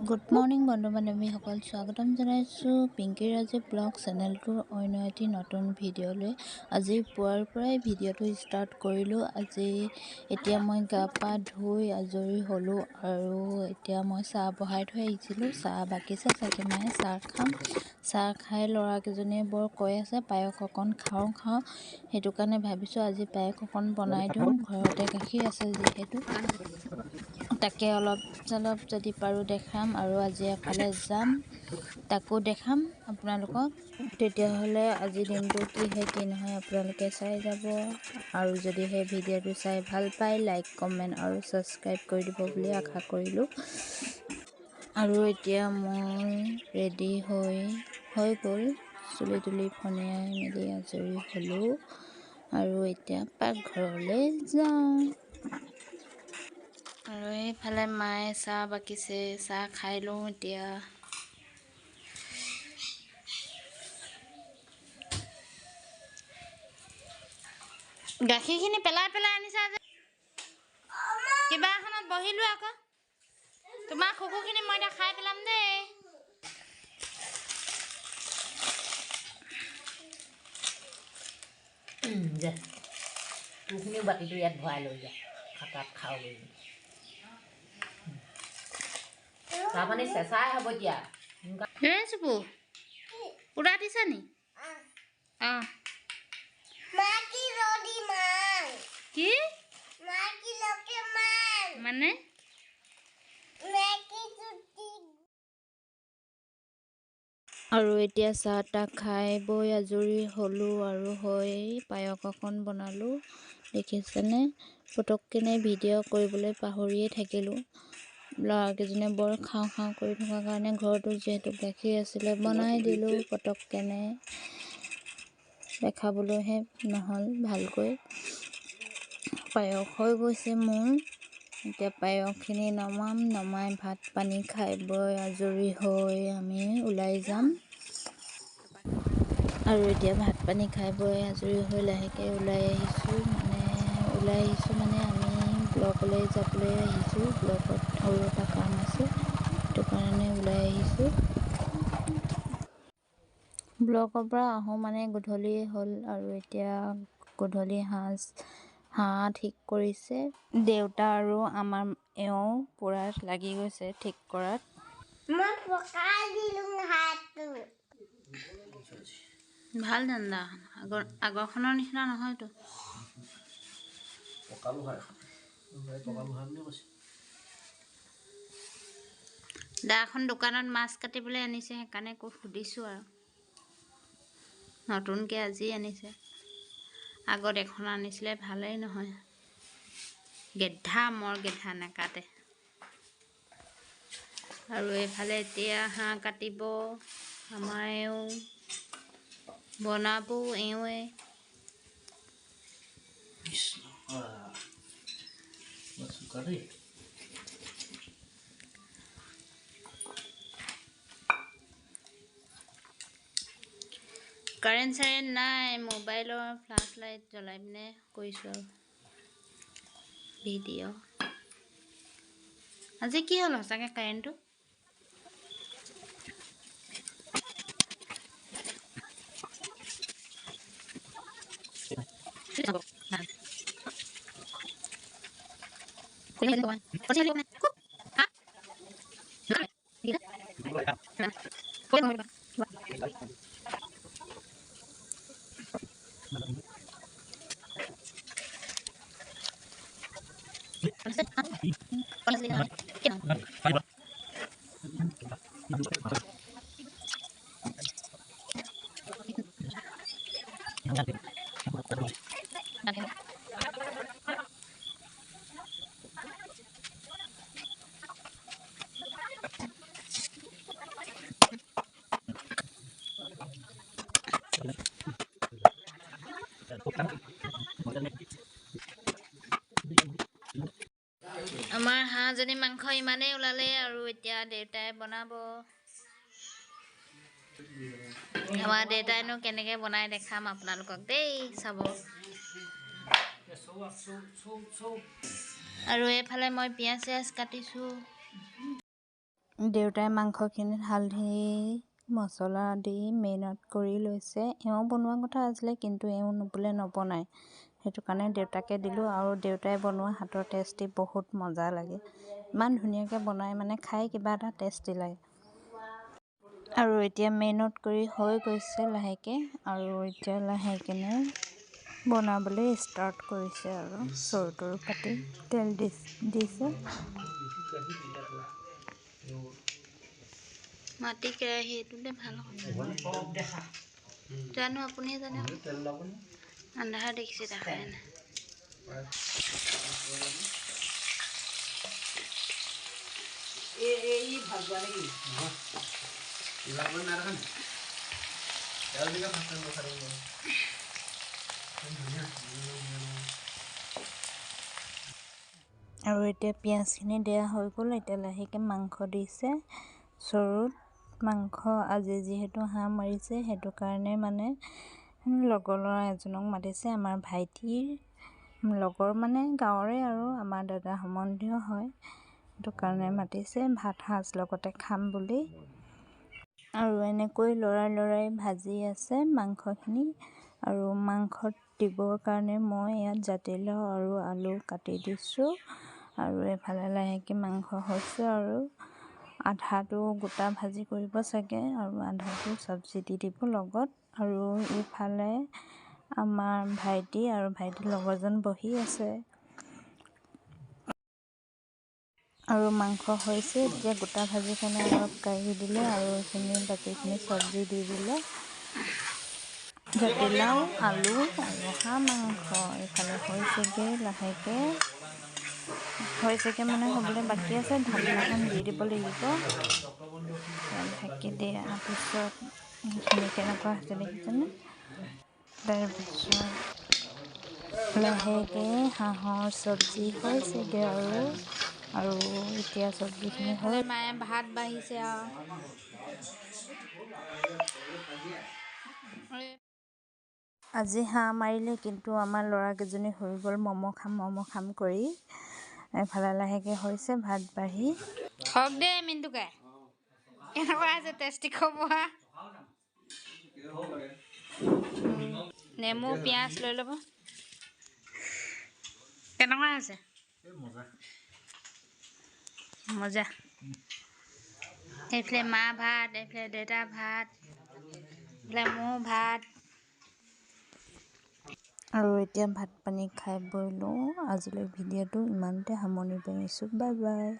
Good morning বন্ধু বান্ধৱীসকল, স্বাগতম জনাইছোঁ পিংকি ৰাজীৱ ব্লগ চেনেলটোৰ অন্য এটি নতুন ভিডিঅ'লৈ। আজি পুৱাৰ পৰাই ভিডিঅ'টো ষ্টাৰ্ট কৰিলোঁ। আজি এতিয়া মই গা পা ধুই আজৰি হ'লোঁ আৰু এতিয়া মই চাহ বহাই থৈ আহিছিলোঁ। চাহ বাকিছে চাগে মায়ে, চাহ খাম। চাহ খাই ল'ৰাকেইজনীয়ে বৰ কৈ আছে পায়স অকণ খাওঁ খাওঁ, সেইটো কাৰণে ভাবিছোঁ আজি পায়স অকণ বনাই দিওঁ। ঘৰতে গাখীৰ আছে যিহেতু, তাকে অলপ চলপ যদি পাৰোঁ দেখাম। আৰু আজি এফালে যাম, তাকো দেখাম আপোনালোকক। তেতিয়াহ'লে আজিৰ দিনটো কি হয় কি নহয় আপোনালোকে চাই যাব। আৰু যদি সেই ভিডিঅ'টো চাই ভাল পায় লাইক, কমেণ্ট আৰু ছাবস্ক্ৰাইব কৰি দিব বুলি আশা কৰিলোঁ। আৰু এতিয়া মোৰ ৰেডি হৈ গ'ল, চুলি তুলি ফণিয়াই মেলি আজৰি হ'লোঁ আৰু এতিয়া পাকঘৰলৈ যাওঁ। আৰু এইফালে মায়ে চাহ বাকিছে, চাহ খাই লওঁ এতিয়া। গাখীৰখিনি পেলাই পেলাই আনিছা যে, কিবা এখনত বহিলোঁ আকৌ। তোমাৰ কুকুৰখিনি মই এতিয়া খাই পেলাম দেই। যা, তোৰখিনিও বাতিটো ইয়াত ভৰাই লৈ যা, তাত খাওঁ বুলি। চাহ পানী চেঁচাই হ'ব এতিয়া। হে চুপু, পুৰা দিছা নি? অঁ, কি মানে? আৰু এতিয়া চাহ তাহ খাই বৈ আজৰি হ'লোঁ আৰু হৈ পায়স অকণ বনালোঁ। দেখিছেনে, পটককেনে ভিডিঅ' কৰিবলৈ পাহৰিয়ে থাকিলোঁ। ল'ৰাকেইজনে বৰ খাওঁ খাওঁ কৰি থকাৰ কাৰণে ঘৰতো যিহেতু গাখীৰ আছিলে বনাই দিলোঁ পটককেনে, দেখাবলৈহে নহ'ল ভালকৈ। পায়স হৈ গৈছে মোৰ। এতিয়া পায়সখিনি নমাম, নমাই ভাত পানী খাই বৈ আজৰি হৈ আমি ওলাই যাম। আৰু এতিয়া ভাত পানী খাই বৈ আজৰি হৈ লাহেকৈ ওলাই আহিছোঁ। মানে ওলাই আহিছোঁ মানে আমি ব্লকলৈ যাবলৈ আহিছোঁ। ব্লকত সৰু এটা কাম আছে, সেইটো কাৰণে ওলাই আহিছোঁ। ব্লকৰ পৰা আহোঁ মানে গধূলিয়ে হ'ল। আৰু এতিয়া গধূলি হাঁহ ঠিক কৰিছে দেউতা আৰু আমাৰ এওঁ পূৰা লাগি গৈছে ঠিক কৰাত। ভাল ধান্দা, আগৰখনৰ নিচিনা নহয়তো। দাখন দোকানত মাছ কাটিবলৈ আনিছে, সেইকাৰণে সুধিছোঁ আৰু। নতুনকৈ আজি আনিছে, আগত এখন আনিছিলে ভালেই নহয়, গেধা মৰ গেধা নাকাটে। আৰু এইফালে এতিয়া হাঁহ কাটিব আমাৰ এওঁ, বনাব এওঁৱে। কাৰেণ্ট চাৰেণ্ট নাই, মোবাইলৰ ফ্লাছ লাইট জ্বলাই পিনে কৰিছোঁ আৰু ভিডিঅ'। আজি কি হ'ল সঁচাকৈ কাৰেণ্টটো? আমাৰ হাঁহজনী মাংস ইমানেই ওলালে আৰু এতিয়া দেউতাই বনাব। আমাৰ দেউতাইনো কেনেকৈ বনাই দেখাম আপোনালোকক দেই, চাব। আৰু এইফালে মই পিঁয়াজ চিয়াজ কাটিছোঁ। দেউতাই মাংসখিনিত হালধি মছলা দি মেৰিনেট কৰি লৈছে। এওঁ বনোৱা কথা আছিলে, কিন্তু এওঁ বোলে নবনায়, সেইটো কাৰণে দেউতাকে দিলোঁ। আৰু দেউতাই বনোৱা হাতৰ টেষ্টি বহুত মজা লাগে, ইমান ধুনীয়াকৈ বনাই মানে খাই কিবা এটা টেষ্টি লাগে। আৰু এতিয়া মেৰিনেট কৰি হৈ গৈছে লাহেকৈ, আৰু এতিয়া লাহেকেনে বনাবলৈ ষ্টাৰ্ট কৰিছে। আৰু চৰু তৰু পাতি তেল দিছে। মাটি কেৰাহী এইটোতে ভাল হ'ব জানো, আপুনিয়ে জানে, আন্ধাৰ দেখিছে দেখাই নাই। আৰু এতিয়া পিঁয়াজখিনি দিয়া হৈ গ'ল। এতিয়া লাহেকৈ মাংস দিছে চৰুত। মাংস আজি যিহেতু হাঁহ মাৰিছে, সেইটো কাৰণে মানে লগৰ ল'ৰা এজনক মাতিছে, আমাৰ ভাইটিৰ লগৰ মানে গাঁৱৰে আৰু আমাৰ দাদা সম্বন্ধীয় হয়, সেইটো কাৰণে মাতিছে ভাত সাজ লগতে খাম বুলি। আৰু এনেকৈ লৰাই লৰাই ভাজি আছে মাংসখিনি। আৰু মাংসত দিবৰ কাৰণে মই ইয়াত জাতিলাও আৰু আলু কাটি দিছোঁ। আৰু এইফালে লাহেকৈ মাংস হৈছে, আৰু আধাটো গোটা ভাজি কৰিব চাগে, আৰু আধাটো চব্জি দি দিব লগত। আৰু ইফালে আমাৰ ভাইটি আৰু ভাইটিৰ লগৰজন বহি আছে। আৰু মাংস হৈছে, এতিয়া গোটা ভাজিখিনি অলপ কাঢ়ি দিলে আৰু এইখিনি বাকীখিনি চব্জি দি দিলে, জাতিলাও আলু আৰু হাঁহ মাংস। এইফালে হৈছেগৈ লাহেকৈ, হৈছেগৈ মানে হ'বলৈ বাকী আছে, ঢাকনাখন দি দিব লাগিব। ঢাকি দিয়াৰ পিছত এইখিনি কেনেকুৱা হৈছে দেখিছেনে? তাৰপিছত লাহেকৈ হাঁহৰ চব্জি হৈছেগৈ। আৰু এতিয়া চব্জিখিনি হৈ মায়ে ভাত বাঢ়িছে। আৰু আজি হাঁহ মাৰিলে, কিন্তু আমাৰ ল'ৰাকেইজনী হৈ গ'ল ম'ম' খাম ম'ম' খাম কৰি। এফালে লাহেকৈ হৈছে ভাত বাঢ়ি। হওক দেই মিণ্টুকাই, কেনেকুৱা আছে টেষ্টি খবৰ? নেমু পিঁয়াজ লৈ ল'ব। কেনেকুৱা আছে? মজা। এইফালে মা ভাত, এইফালে দেউতা ভাত, এইফালে মোৰ ভাত। আৰু এতিয়া ভাত পানী খাই বৈ লওঁ। আজিলৈ ভিডিঅ'টো ইমানতে সামৰণি মাৰিছোঁ। Bye bye.